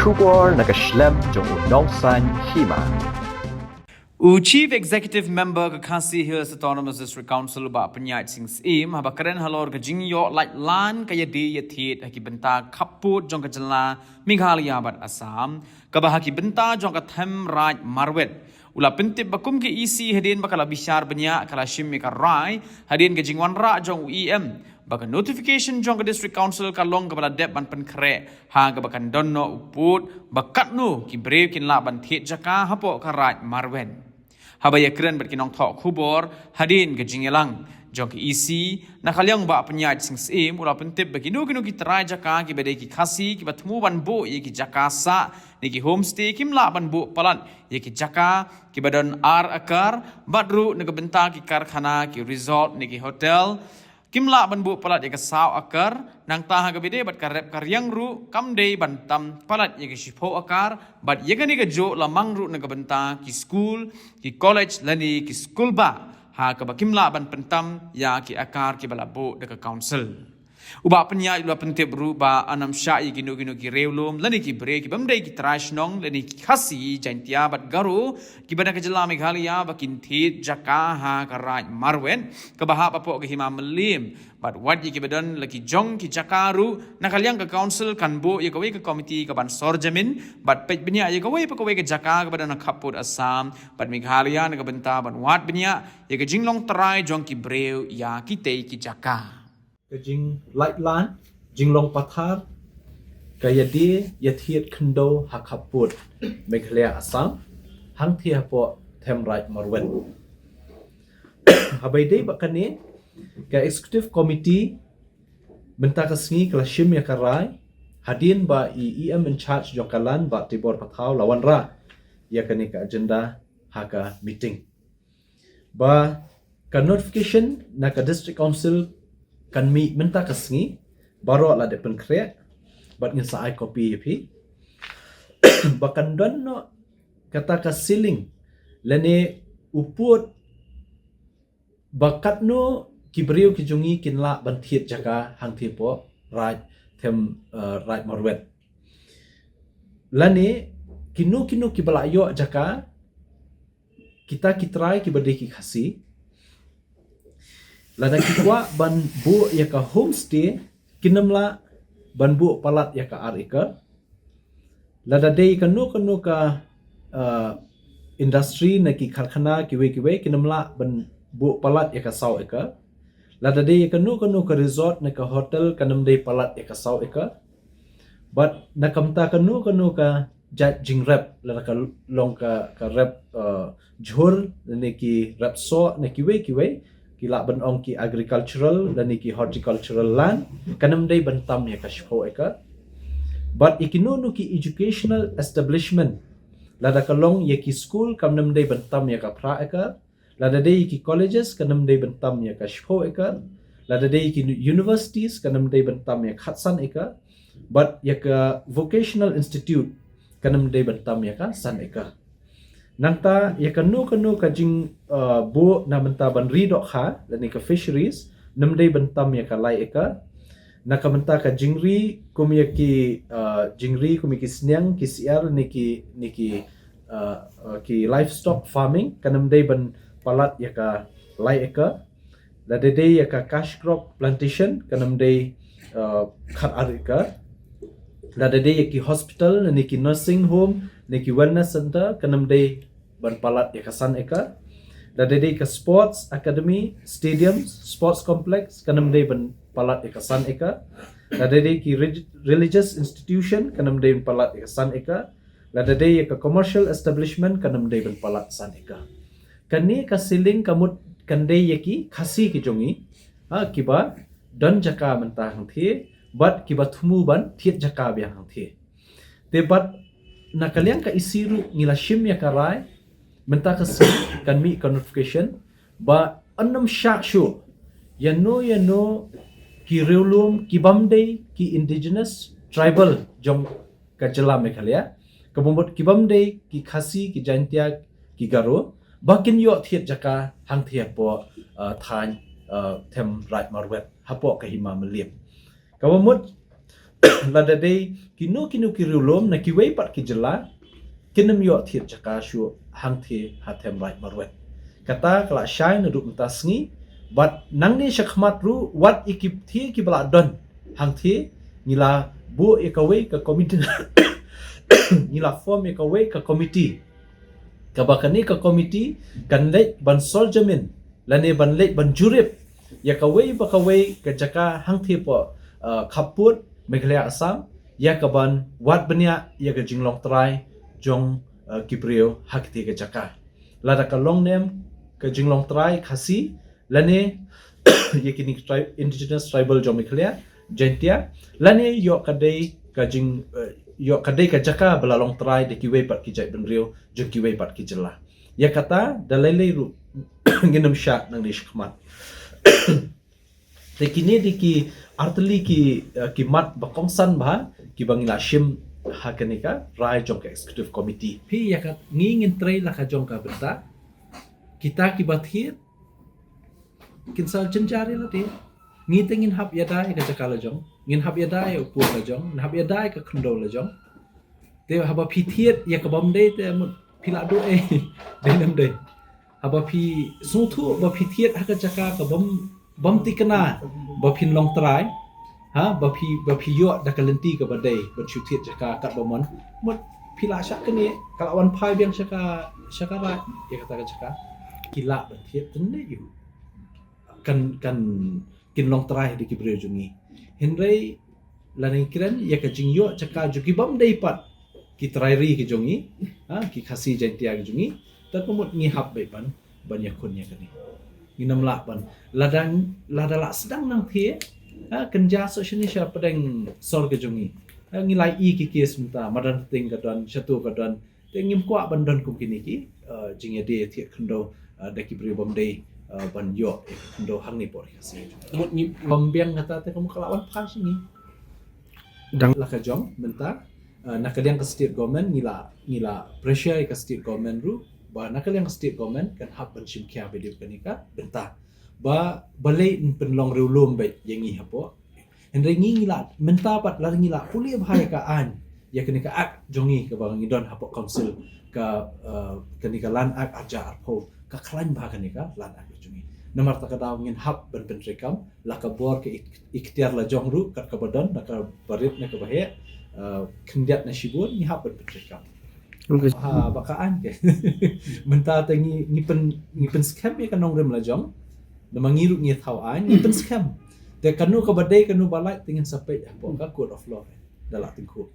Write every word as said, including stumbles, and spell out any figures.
Khubor na ka shlem jong u nongsaiñ hima. U Chief Executive Member ka Khasi Hills Autonomous District Council, Bah Pynïaid Sing Syiem, haba kren halor ka jingïoh lait lan ka ïadie ïathied ha ki bynta khappud jong ka jylla Meghalaya bad Assam, kaba ha ki bynta jong ka Them Raij Marwet, u la pyntip ba kum ka E C hadien ba ka la bishar bniah, ka la shim ïa ka rai hadien ka jingwanrah jong u E M ba ka notification jong ka District Council ka long kaba la dep ban pynkhreh, ha kaba kan don noh u pud ba katno ki briew kin lah ban thied jaka hapoh ka Raij Marwet. Haba ïakren bad ki nongthoh khubor hadien ka jingïalang jong ka E C, na ka liang Bah Pynïaid Sing Syiem u la pyntip ba kino kino ki trai jaka kiba dei ki Khasi kiba thmu ban buh ïa ki jaka sah ne ki homestay kim lah ban buh palat ïa ki jaka kiba don ar akar, bad ruh na ka bynta ki karkhana, ki resort ne ki hotel, kim lah ban buh palat ïa ka saw akar, nangta ha kaba ïadei bad ka rep ka riang ruh kam dei ban tam palat ïa ka shiphew akar, bad ïa kane kajuh la mang ruh na ka bynta ki skul, ki college lane ki skul bah, ha kaba kim lah ban pyntam ïa ki akar kiba la buh da ka council. U Bah Pynïaid u la pyntip ruh ba yn ym shah ïa kino kino ki riewlum lane ki briew kibym dei ki trai shnong lane ki Khasi, Jaiñtia bad Garo kiba na ka jylla Meghalaya ba kin thied jaka ha ka Raij Marwet kaba hap hapoh ka Hima Mylliem, bad wat ïa kiba don la ki jong ki jaka ruh, na ka liang ka council kan buh ïa kawei ka komiti kaban sor jamin bad peit bniah ïa kawei pa kawei ka jaka kaba don ha khappud Assam bad Meghalaya na ka bynta ban wad bniah ïa ka jinglong trai jong ki briew ïa kitei ki jaka. Ka jinglait lan, jinglong pathar, ka ïadie ïathied khyndew ha khappud Meghalaya Assam, hangthie hapoh Them Raij Marwet. Haba ïadei bad kane, ka executive committee mynta ka sngi ka la shim ïa ka rai, hadien ba i E M in charge jong ka Land Bah Tibor Pathaw la wanrah ïa kane ka agenda ha ka meeting. Ba ka notification na ka District Council kan mih mynta ka sngi, baroh la dep pynkhreh, bad ngin sa ai copy ïa phi. Ba kan don noh kata ka ceiling lane u pud ba katno ki briew ki jong ngi kin lah ban thied jaka hangthie hapoh Raij Them, eh, Raij Marwet. Lane kino kino kiba la ïoh jaka, kita ki trai kiba dei ki Khasi, lada ki kwah ban buh ïa ka homestay, kin ym lah ban buh palat ïa ka ar acre. Lada dei kano kano ka, uh, industry ne ki karkhana kiwei kiwei, kin ym lah ban buh palat ïa ka saw acre. Lada dei kano kano ka resort ne ka hotel, kan ym dei palat ïa ka saw acre. Bad na ka bynta kano kano ka jait jingrep, lada ka long ka, ka rep, uh, jhur, ne ki rep soh, ne kiwei kiwei, ki lah ban ong ki agricultural lane ki horticultural land, kan ym dei ban tam ïa ka shiphew acre. Bad ïa kino kino ki educational establishment, lada ka long ïa ki school, kan ym dei ban tam ïa ka phra acre. Lada dei ïa ki colleges, kan ym dei ban tam ïa ka shiphew acre. Lada dei ïa ki universities, kan ym dei ban tam ïa ka khatsan acre. Bad ïa ka vocational institute, kan ym dei ban tam ïa ka san acre. Nangta ïa kano kano ka jing, uh, buh na bynta ban ri dohkha lane ka fisheries, ym dei ban tam ïa ka lai acre. Na ka bynta ka jingri kum ïa ki, uh, jingri kum ïa ki sniang, ki syiar, ne ki, ne ki, uh, uh, ki livestock farming, kan ym dei ban palat ïa ka lai acre. Lada dei ïa ka cash crop plantation, kan ym dei, uh, khat ar acre. Lada dei ïa ki hospital, ne ki nursing home, ne ki wellness center, kan ym dei ban palat ïa ka san acre. Lada dei ka sports academy, stadiums, sports complex, kan ym dei ban palat ïa ka san acre. Lada dei ki reg-, religious institution, kan ym dei ban palat ïa ka san acre. Lada dei ïa ka commercial establishment, kan ym dei ban palat san acre. Kane ka ceiling ka mut kan dei ïa ki Khasi ki jong ngi, ha, kiba don jaka mynta hangthie, bad kiba thmu ban thied jaka biang hangthie. Te bad na ka liang ka E C ruh ngi la shim ïa ka rai, mynta ka sngi kan mih ka notification, ba yn ym shah shuh ïano ïano ki riewlum kibym dei ki indigenous tribal jong ka jylla Meghalaya, kaba mut kibym dei ki Khasi, ki Jaiñtia, ki Garo, ba kin ïoh thied jaka hangthie hapoh, uh, thaiñ, uh, Them Raij Marwet, hapoh ka Hima Mylliem. Kaba mut lada dei kino kino ki riewlum na kiwei pat ki jylla, kin ym ïoh thied jaka shuh hangthie ha Them Raid Marwet. Kata ka la shai naduh mynta sngi, bad nangne shakhmat ruh wat ïa ki thie kiba la don hangthie, ngi la buh ïa kawei ka komiti, ngi la form ïa kawei ka komiti. Kaba kane ka komiti kan leit ban sor jamin lane ban leit ban jurip ïa kawei ba kawei ka jaka hangthie poh, uh, khappud Meghalaya Assam, ïa kaban wad bniah ïa ka jinglong trai jong, uh, ki briew ha kiti ka jaka. Lada ka long ne em ka jinglong trai Khasi, lane ïa kini ki tri-, indigenous tribal jong Meghalaya, Jaintia, lane ïoh ka dei ka jing, uh, ïoh ka dei ka jaka ba la long trai da kiwei pat ki jaitbynriew jong kiwei pat ki jylla. Ïa kata da lei lei ruh ngin ym shah nangne shakhmat. Te kine dei ki artylli ki, uh, ki mat ba kongsan bha kiba ngi la shim ha kane ka rai jong ka executive committee. Phi ïa ka ngi ngin trei la ka jong ka bynta. Kita kiba thied kin sa jynjar ïa lade. Ngi te ngin hap ïada ïa ka jaka la jong, ngin hap ïada ïa u pur la jong, ngin hap ïada ïa ka khyndew la jong. Te haba phi thied ïa ka bym dei te mut phi la duh ei. Dei ne ym dei? Haba phi sngewthuh ba phi thied ha ka jaka ka bym, bym thikna ba phin long trai, ha, ba phi, ba phi ïoh da ka lynti kaba dei ban shu thied jaka katba mon, mut phi la shah kane, ka la wan phai biang sha ka, sha ka raid ïa kata ka jaka. Ki lah ban thied tang ne ïoh kan, kan kin long trai da ki briew jong ngi. Hynrei lada ngi kren ïa ka jingïoh jaka jong ki bym dei pat ki trai ri ki jong ngi, ha, ki Khasi Jaintia ki jong ngi, te ka mut ngi hap beit ban, ban ïakhun ïa kane. Ngin ym lah ban, lada, lada la sdang nangthie, ha, kynja soh shane sha pdeng sor ki jong ngi. Ha, ngi la ïohi ki case mynta, Madan Thting ka don, Shatu ka don, te ngim kwah ban don kum kine ki, uh, jingïadei thied khyndew, uh, da ki briew bym dei, uh, ban ïoh ïa ka khyndew hangne poh ri Khasi. Mut ngi bym biang kata te ka mut ka la wan phai sha ngi. Dang la ka jong mynta, uh, na ka liang ka state government ngi la, ngi la pressure ïa ka state government ruh ba na ka liang ka state government kan hap ban shim khia ba dei kane ka bynta. Ba, balei yn pynlong riewlum beit ïa ngi hapoh. Hynrei ngi ngi la, mynta pat lada ngi la pule bha ïa ka aiñ, ïa kane ka act jong ngi kaba ngi don hapoh council, ka, uh, kane ka Land Act arhajar arphew, ka khlaiñ bha kane ka Land Act jong ngi. Namar kata ka daw ngin hap ban pyntreikam, la ka bor ka ik-, iktiar la jong ruh, kat kaba don, na kaba rit na kaba heh, uh, khyndiat na shibun, ngi hap ban pyntreikam. Okay. Ha, ba ka aiñ ke. Mynta te ngi, ngi pyn, ngi pynskhem ïa ka nongrim la jong. Namar ngi ruh ngi thaw aiñ, ngi pynskhem. Te kano kaba dei, kano ba lait, te ngin sa peit hapoh ka court of law. Da la tyngkhuh.